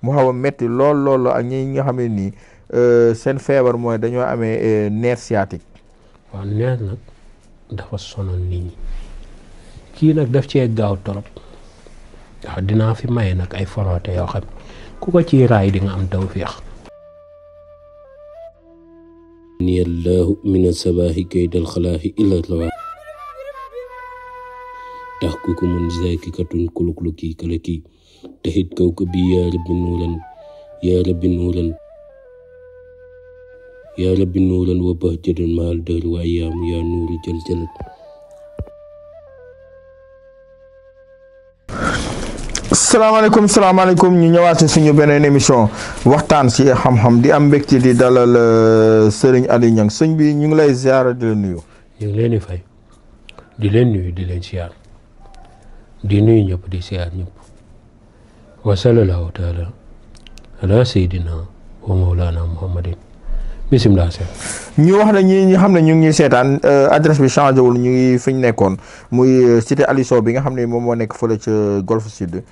mu xaw a metti lool ak ñi nga xam ne nii seen feebar mooy dañoo amee nerf sciatique. waaw nerf nag dafa sonal nit ñi kii nag daf cee gaaw torop waaw dinaa fi maye nag ay foroote yoo xam ku ko ciy raay di nga am tawfeex. ni allahu min asabaahi kaydal xalaahi illa rawa tax ku ko mun zakikatun kulukluki kalaki taxit kaw ko bi yaa rabbi nuuran wa bahjatan maal dër wa ayaamu yaa nuuru jël jëlat. salaamaaleykum ñu ñëwaat ci suñu beneen émission waxtaan ci xam-xam di am mbégte di dalal Serigne Aliou Niang sëñ bi ñu ngi lay ziar di la nuyu. ñu ngi leen di fay di leen nuyu di leen ziar di nuyu ñëpp di ziar ñëpp wa sallallahu taala ala sayyidina wa mawlana muhammadin bisimilah. ñu wax ne ñi xam ne ñu ngi ñuy seetaan adresse bi changé wul ñu ngi fi ñu nekkoon muy cité Aliou Sow bi nga xam ne moom moo nekk fële ca Golf Sud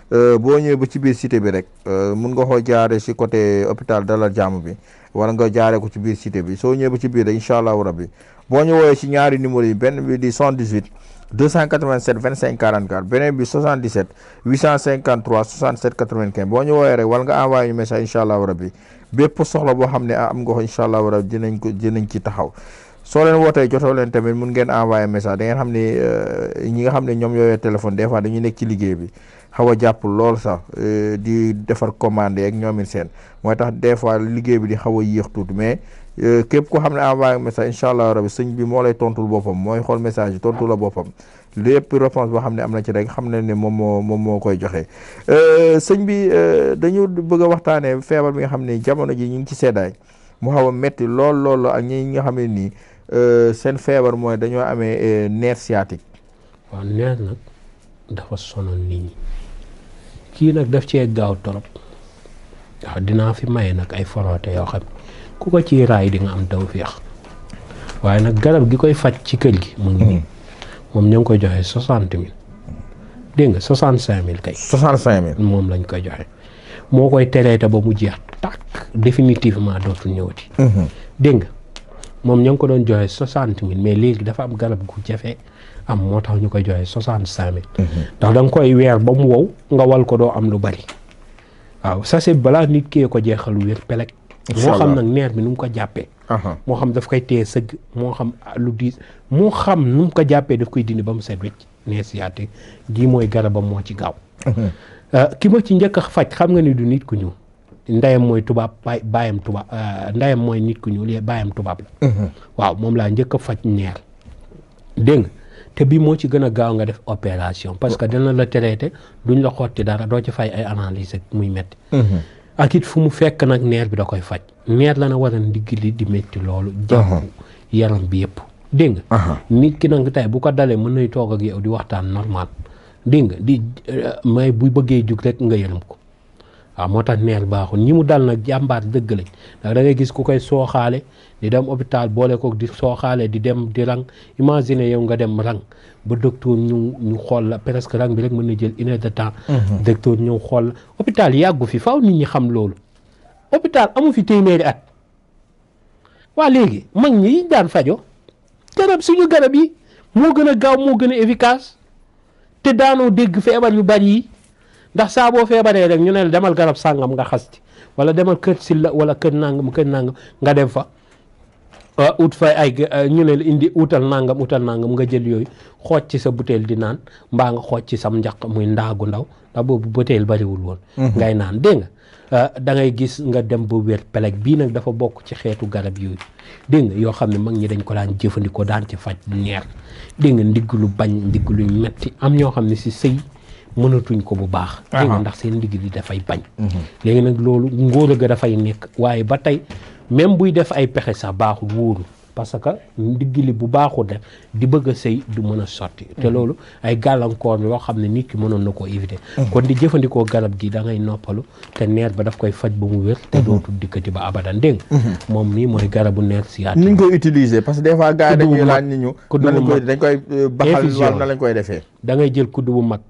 boo ñëwee ba ci biir cité bi rek mun nga koo jaare si côté hôpital Dalal Jàmm bi wala nga jaaree ko ci biir cité bi soo ñëwee ba ci biir rek incha allahu rabbi boo ñu woowee ci ñaari numéro yi benn bi di 78 287 25 44 beneen bi 77 853 67 95 boo ñu woowee rek wala nga envoyé ñu message incha allahu rabbi bépp soxla boo xam ne am nga ko incha allahu rabbi dinañ ci taxaw soo leen wootee jotoo leen tamit mun ngeen envoyé message da ngeen xam ne ñi nga xam ne ñoom yooyee téléphone des fois dañuy nekk ci liggéey bi xaw a jàpp lool sax di defar commandé ak ñoomin seen mooy tax des fois liggéey bi di xaw a yéex tuuti mais képp ko xam ne envoyé message incha allahu rabbi sëñ bi moo lay tontul boppam mooy xool message yi tontu la boppam lépp réponse boo xam ne am na ci rek xam ne moom moo koy joxe sëñ bi dañu bëgg a waxtaanee feebar bi nga xam ne jamono ji ñu ngi ci seddaay mu xaw a metti lool ak ñi nga xam ne nii seen feebar mooy dañoo amee nerf sciatique. waaw nerf nag dafa sonal nit ñi kii nag daf cee gaaw torop waaw dinaa fi maye nag ay foroote yoo xam ku ko ciy raay di nga am tawfeex waaye nag garab gi koy faj ci kër gi mu ngi nii moom ñu ngi koy joxe 60 000 dégg nga 65 000 kay. 65 000 moom lañ koy joxe moo koy traité ba mu jeex tàkk définitivement dootul ñëwati. dégg nga moom ñu ngi ko doon joxe 60 000 mais léegi dafa am garab gu jafe am moo tax ñu koy joxe 65 000. ndax da nga koy weer ba mu wow nga wal ko doo am lu bari waaw ça c'est balaa nit kee ko jeexal wér pelek. moo xam nag neer bi nu mu ko jàppee. moo xam daf koy téye sëgg moo xam lu diis moo xam nu mu ko jàppee daf koy dindi ba mu set wecc nerf sciatique gii mooy garabam moo ci gaaw. ki ma ci njëkk a faj xam nga ni du nit ku ñuul ndeyam mooy tubaab baayam tubaab ndeyam mooy nit ku ñuul baayam tubaab la. waaw moom laa njëkk a faj neer dégg nga te bii moo ci gën a gaaw nga def opération parce que dana la traité duñ la xotti dara doo ci fay ay analyse ak muy metti ak it fu mu fekk nag neer bi da koy faj neer la na war a ndigg li di métti loolu jàpp yaram bi yëpp dégg nga nit ki nag tey bu ko dalee mën nay toog ak yow di waxtaan normal dégg nga di may bu bëggee jug rek nga yërëm ko waaw moo tax neer baaxul ñi mu dal nag jàmbaar dëgg lañ ndax da ngay gis ku koy sooxaale di dem hôpital boole ko di sooxaale di dem di rang imagine yow nga dem rang ba docteur ñu xool la presque rang bi rek mën na jël 1 heure de temps docteur ñëw xool la hôpital yàggu fi faaw nit ñi xam loolu hôpital amu fi téeméeri at waa léegi mag ñi daan fajo suñu garab yi moo gën a gaaw moo gën a efficace te daanoo dégg feebar yu bari yi ndax saa boo feebaree rek ñu ne la demal garab sàngam nga xasti wala demal kër silla wala kër nangam nga dem fa ut fa ay ñu ne la indi utal nangam nga jël yooyu xooj ci sa butéel di naan mbaa nga xooj ci sam njaq muy ndaagu ndaw ndax boobu butéel bariwul woon ngay naan dégg nga da ngay gis nga dem ba wér peleg bii nag dafa bokk ci xeetu garab yooyu dégg nga yoo xam ne mag ñi dañ ko daan jëfandikoo daan ci faj neer dégg nga ndigg lu bañ ndigg luy metti am ñoo xam ne si sëy mënatuñ ko bu baax dégg nga ndax seen ndigg li dafay bañ léegi nag loolu ngóor ga dafay nekk waaye ba tey même buy def ay pexe sax baaxul wóoru parce que ndigg li bu baaxul def di bëgg a sëy du mën a sotti te loolu ay gàllankoor yoo xam ne nit ki mënoon na koo éviter kon di jëfandikoo garab gi da ngay noppalu te neer ba daf koy faj ba mu wér te dootul dikkati ba abadan dégg moom nii mooy garabu neer sciatique ni ñu koy utiliser parce que des fois gars yi dañuy laaj nit ñu dañ koy baxal wala na lañ koy defee da ngay jël kudd bu mag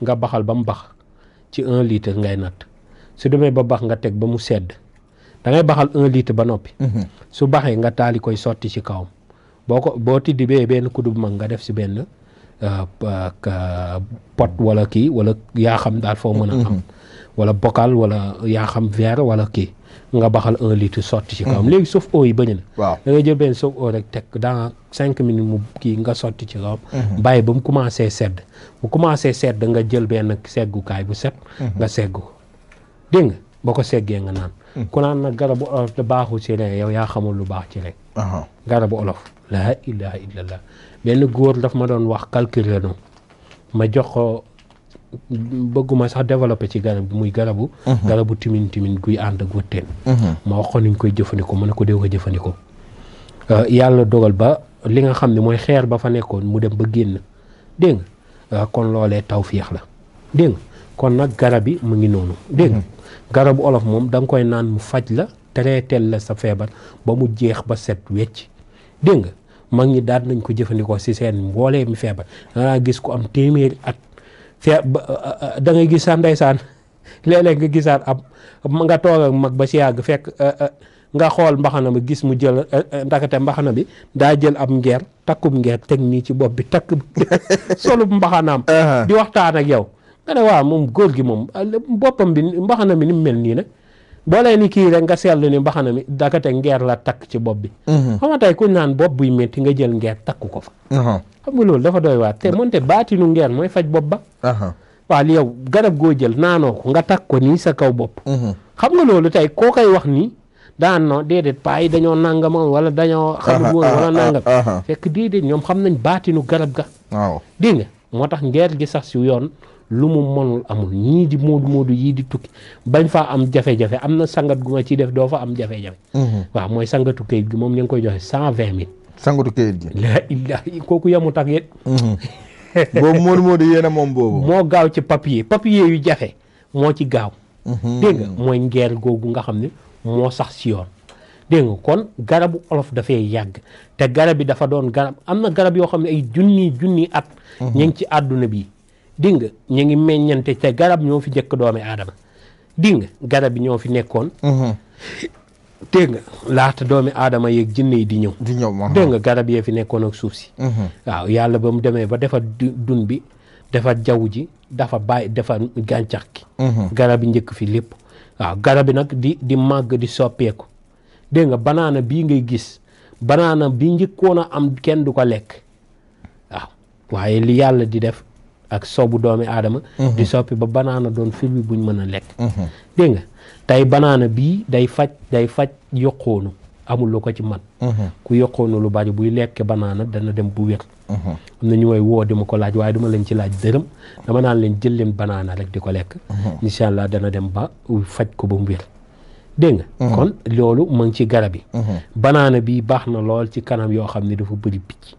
nga baxal ba mu bax ci 1 litre ngay natt su demee ba bax nga teg ba mu sedd da ngay baxal 1 litre ba noppi su baxee nga taali koy sotti ci kawam boo tiddi bee benn kuddu bu mag nga def si benn pot wala kii wala yaa xam daal foo mën a am wala bocal wala yaa xam verre wala kii nga baxal 1 litre sotti ci kawam léegi sauf eau yi bañ na waaw da ngay jël benn sauf eau rek teg dans 5 minutes mu kii nga sotti ci kawam bàyyi ba mu commencé sedd bu commencé sedd nga jël benn seggukaay bu set nga segg ko dégg nga boo ko seggee nga naan ku naan nag garabu olof da baaxul ci rek yow yaa xamul lu baax ci rek garabu olof laa ilaha illallah benn góor daf ma doon wax calculer no ma jox ko bëgguma sax développé ci garab bi muy garabu timin guy ànd ak wëtteen ma wax ko niñ koy jëfandikoo mu ne ko dee ko jëfandikoo yàlla dogal ba li nga xam ne mooy xeer ba fa nekkoon mu dem ba génn dégg nga kon loolee tawfiix la dégg nga kon nag garab yi mu ngi noonu dégg nga garabu olof moom da nga koy naan mu faj la traiteel la sa feebar ba mu jeex ba set wecc dégg nga mag ñi daal nañ ko jëfandikoo si seen mboolee mi feebar dangaa gis ko am téeméeri at da ngay gis sa ndeysaan léeg-léeg nga gisaat ab nga toog ak mag ba si yàgg fekk nga xool mbaxana ma gis mu jël ndakate mbaxana bi daa jël ab ngeer takkub ngeer teg nii ci bopp bi takk solub mbaxanaam di waxtaan ak yow nga ne waaw moom góor gi moom boppam bi mbaxana mi ni mu mel nii nag boo leen ni kii rek nga seetlu ni mbaxana mi dakate ngeer la takk ci bopp bi xam nga tey kuñ naan bopp buy métti nga jël ngeer takk ko fa xam nga loolu dafa doy waat te moonte baatinu ngeer mooy faj bopp ba waaw li yow garab goo jël naanoo ko nga takk ko nii sa kaw bopp xam nga loolu tey koo koy wax nii daan no déedéet paa yi dañoo nangamoon wala dañoo xamul woon wala nangam fekk déedéet ñoom xam nañ baatinu garab ga waaw dégg nga moo tax ngeer gi sax si yoon lu mu mënul amul ñii di moodu yii di tukki bañ faa am jafe-jafe am na sangat gu ma ciy def doo fa am jafe-jafe waaw mooy sangatu kayit gi moom ñu ngi koy joxe 120 000 sangatu kayit gi la ilaha kooku yamut ak yéen boobu moodu yéen a moom boobu moo gaaw ci papier yu jafe moo ci gaaw dégg nga mooy ngeer googu nga xam ne moo sax si yoon dégg nga kon garabu olof dafay yàgg te garab bi dafa doon garab am na garab yoo xam ne ay junni at ñu ngi ci àdduna bi dégg nga ñu ngi meññante te garab ñoo fi jëkk doomi aadama dégg nga garab bi ñoo fi nekkoon dégg nga laata doomi aadama yeeg jinne yi di ñëw dégg nga garab yee fi nekkoon ak suuf si waaw yàlla ba mu demee ba defar dun bi defar jaww ji dafa bàyyi defar gàncax gi garab yi njëkk fi lépp waaw garab bi nag di màgg di soppeeku dégg nga banaana bii ngay gis banaana bi njëkkoon a am kenn du ko lekk waaw waaye li yàlla di def ak sobu doomi aadama di soppi ba banaana doon fruit buñ mën a lekk dégg nga tey banaana bii day faj yokkoonu amul lu ko ci man ku yokkoonu lu bari buy lekk banaana dana dem bu wér am na ñu may woo di ma ko laaj waaye duma leen ci laaj dërëm dama naan leen jël leen banaana rek di ko lekk incha allah dana dem ba faj ko ba mu wér dégg nga kon loolu mu ngi ci garab yi banaana bii baax na lool ci kanam yoo xam ne dafa bëri picc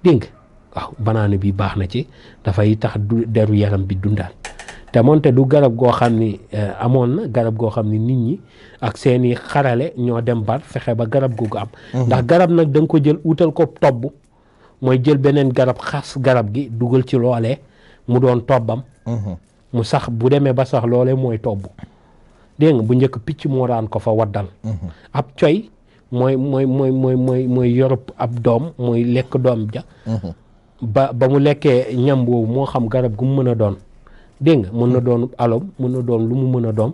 dégg nga waaw banaana bi baax na ci dafay tax deru yaram bi dundaal te moonte du garab goo xam ni amoon na garab goo xam ni nit ñi ak seeni xarale ñoo dem bar fexe ba garab googu am ndax garab nag da nga ko jël utal ko tobb mooy jël beneen garab xas garab gi dugal ci loolee mu doon tobbam mu sax bu demee ba sax loolee mooy tobb dégg nga bu njëkk picc moo daan ko fa waddal ab coy mooy yorub ab doom mooy lekk doom ja ba mu lekkee ñam boobu moo xam garab gu mu mën a doon dégg nga mën na doon alom mën na doon lu mu mën a doon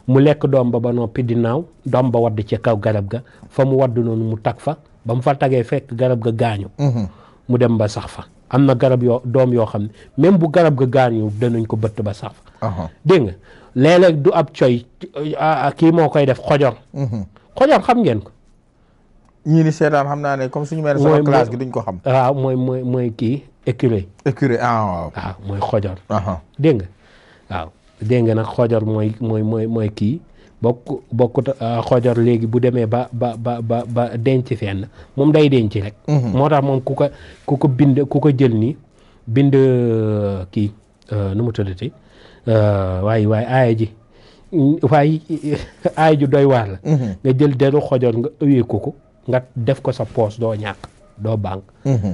mu lekk doom ba noppi di naaw doom ba wadd ci kaw garab ga fa mu wadd noonu mu tag fa ba mu fa tagee fekk garab ga gaañu mu dem ba sax fa am na garab doom yoo xam ne même bu garab ga gaañu danañ ko bëtt ba sax fa dégg nga léeg-léeg du ab coy kii moo koy def xojor xam ngeen ko ñii ni seetaan xam naa ne comme suñu mel sama classe gi duñ ko xam waaw mooy kii écureuil waaw mooy xojor dégg nga waaw dégg nga nag xojor mooy kii bokkut xojor léegi bu demee ba denc fenn moom day denc rek moo tax moom ku ko jël nii bind kii nu mu tuddati waaye aaya ji doy waar la nga jël deru xojor nga ëwee ko nga def ko sa poos doo ñàkk doo banque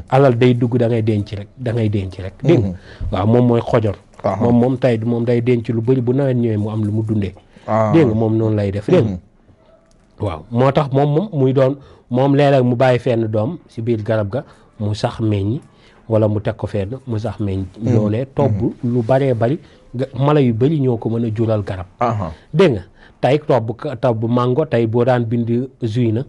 alal day dugg da ngay denc rek dégg nga waaw moom mooy xojor moom day denc lu bëri bu nawet ñëwee mu am lu mu dundee dégg nga moom noonu lay def dégg nga waaw moo tax moom muy doon moom léeg-léeg mu bàyyi fenn doom si biir garab ga mu sax meññi wala mu teg ko fenn mu sax meññ loolee tobb lu baree bari mala yu bëri ñoo ko mën a jural garab dégg nga tey tobb mango tey boo daan bind juy na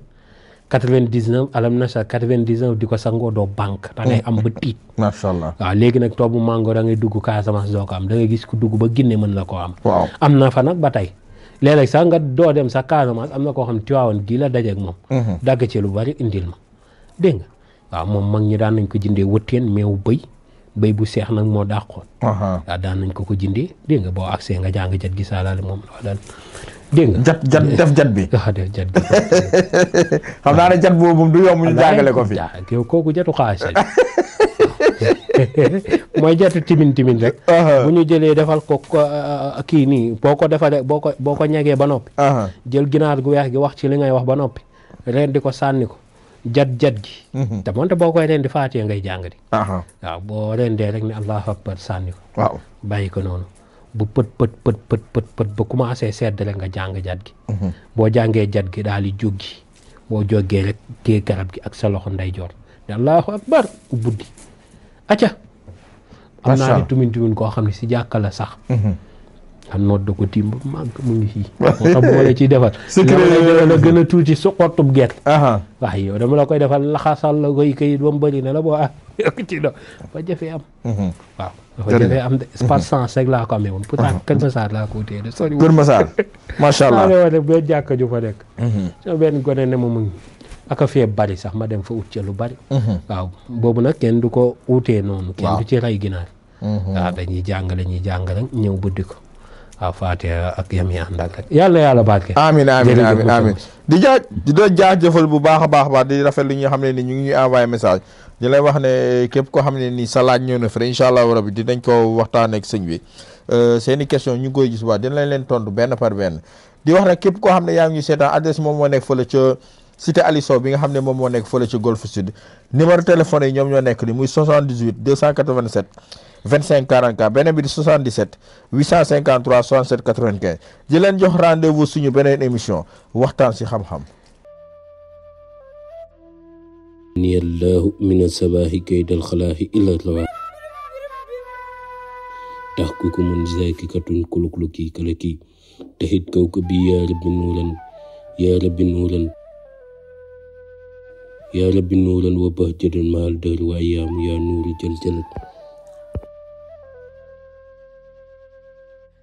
99 alam na sa 99 di ko sangoo doo banque da ngay am ba tiit macha allah waaw léegi nag tobb mango da ngay dugg Casamance doo ko am da ngay gis ku dugg ba Guinée mën la koo am waaw am na fa nag ba tey léeg-léeg sax nga doo dem sax Casamance am na koo xam ne Tiwaawan gii la dajeeg moom dagg ci lu bari indil ma dégg nga waaw moom mag ñi daan nañ ko jëndee wëtteen meewu bëy bu seex nag moo dàqoon waaw daan nañ ko jëndee dégg nga boo accès nga jàng jat gi saalaale moom la daal dégg nga jat bi waaw def jat gi xam naa ne jat boobu moom du yomb ñu jàngale ko fi yow kooku jatu xaalis mooy jatu timin rek bu ñu jëlee defal ko kii nii boo ko defalee boo ko ñegee ba noppi jël ginaar gu weex gi wax ci li ngay wax ba noppi ren di ko sànni ko jat gi te moonte boo koy ren di faatee ngay jàng di waaw boo rendee rek ne allahu akbar sànni ko waaw bàyyi ko noonu bu pët ba commencé sedd rek nga jàng jat gi boo jàngee jat gi daal di jóggi boo jógee rek téye garab gi ak sa loxo ndeyjoor ne allahu akbar buddi acca am naa ni tumin koo xam ne si jàkka la sax xam noot da ko tiim ba màgg mu ngi fii moo tax bu ma la ciy defal la gën a tuuti su xottub gerte waaw yow dama la koy defal laxasal la koy kayit ba mu bëri ne la boo ci do ba jafee am waaw dafa jafee am de par sens rek laa ko amee woon pourtant Kër Massar laa ko wutee de sori Kër Massar macha allah naa ne benn jàkka ju fa nekk so benn gone ne ma mu ngi aka fee bari sax ma dem fa ut ca lu bari waaw boobu nag kenn du ko utee noonu kenn du ci rey ginaar waaw dañuy jàngale ñëw buddi ko waaw Fatiha ak yam yi ànd ak rek yàlla barke amiin di doon jaajëfal bu baax a baax di rafet li nga xam ne ni ñu ngi ñuy envoyé message di lay wax ne képp koo xam ne ni sa laaj ñëw na fi incha allah rabi dinañ ko waxtaanee ak sëñ bi seen i question ñu ngi koy gis baax dinañ leen tontu benn par benn di wax ne képp koo xam ne yaa ngi ñu seetaan adresse moom moo nekk fële ca cité Ali Sow bi nga xam ne moom moo nekk fële ca Golf Sud numéro téléphone yi ñoom ñoo nekk ni muy 78 287 25 44 beneen bi di 77 853 67 95 di leen jox rendez-vous suñu beneen émission waxtaan si xam-xam. ni allahu min asabaahi kaydal xalaahi illa rawa tahkukumun zakikatun kulukluki kalaki tahit kawkabi ya rabbi nuuran wa bahjatan maal dahri wa ayyaamu ya nuuru jal jalat